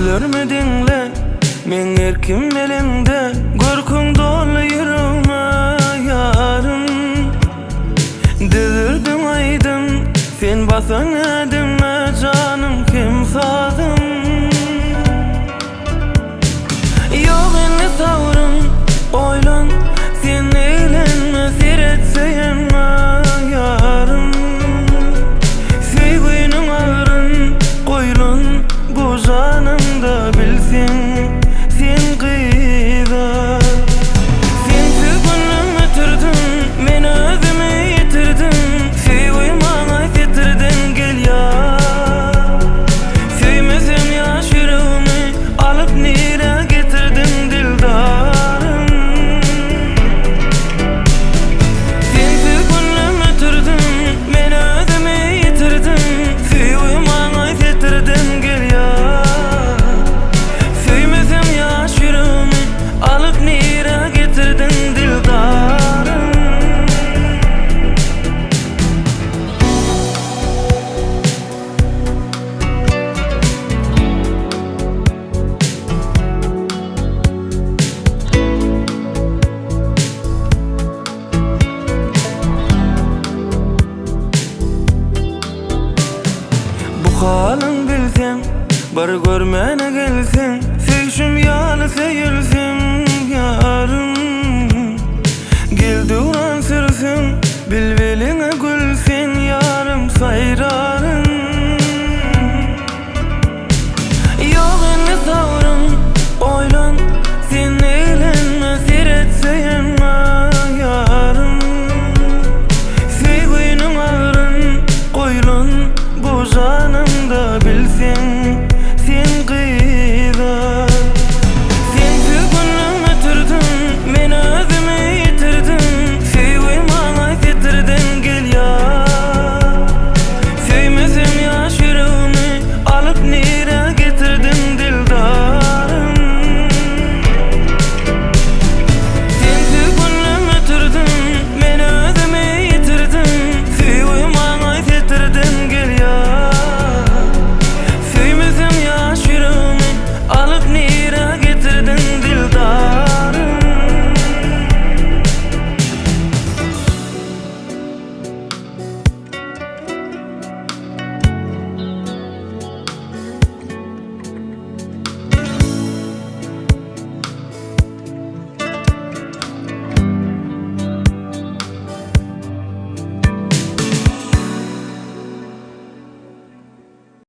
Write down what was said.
Sözlerimi diňle, meň erkim eliňde, Görküň doly ýüregime, ýarym. Düzüldiň aýdym, sen basan ädime, Janym hem sazym. Ýok indi sabrym, oýlan, sen eglenme, seret söýenme, ýarym. Söýgüniň agryn goýlan bu janymda bilseň, sen gyza. Sensiz günüm ötürdim, men özümi ýitirdim, Söýgi maňa setirden gelýär. Söýmesem ýaş ýüregimi alyp nirä getirdiň dildarym. Sensiz günlem ötürdim, men özümi ýitirdim, Söýgi maňa setirden gelýär. Söýmesem ýaş ýüregimi alyp nirä getirdiň dildarym. Bu halyň bilsem, bir görmäne gelseň, Söýşüm ýaly söýülsem, ýarym. Gel döwran sürsün, bilbiliňe gül sen ýarym saýraryn. Ýok indi sabrym, oýlan, sen eglenme, seret söýenme ýarym. Söýgüniň agryn goýlan bu janymda bilseň.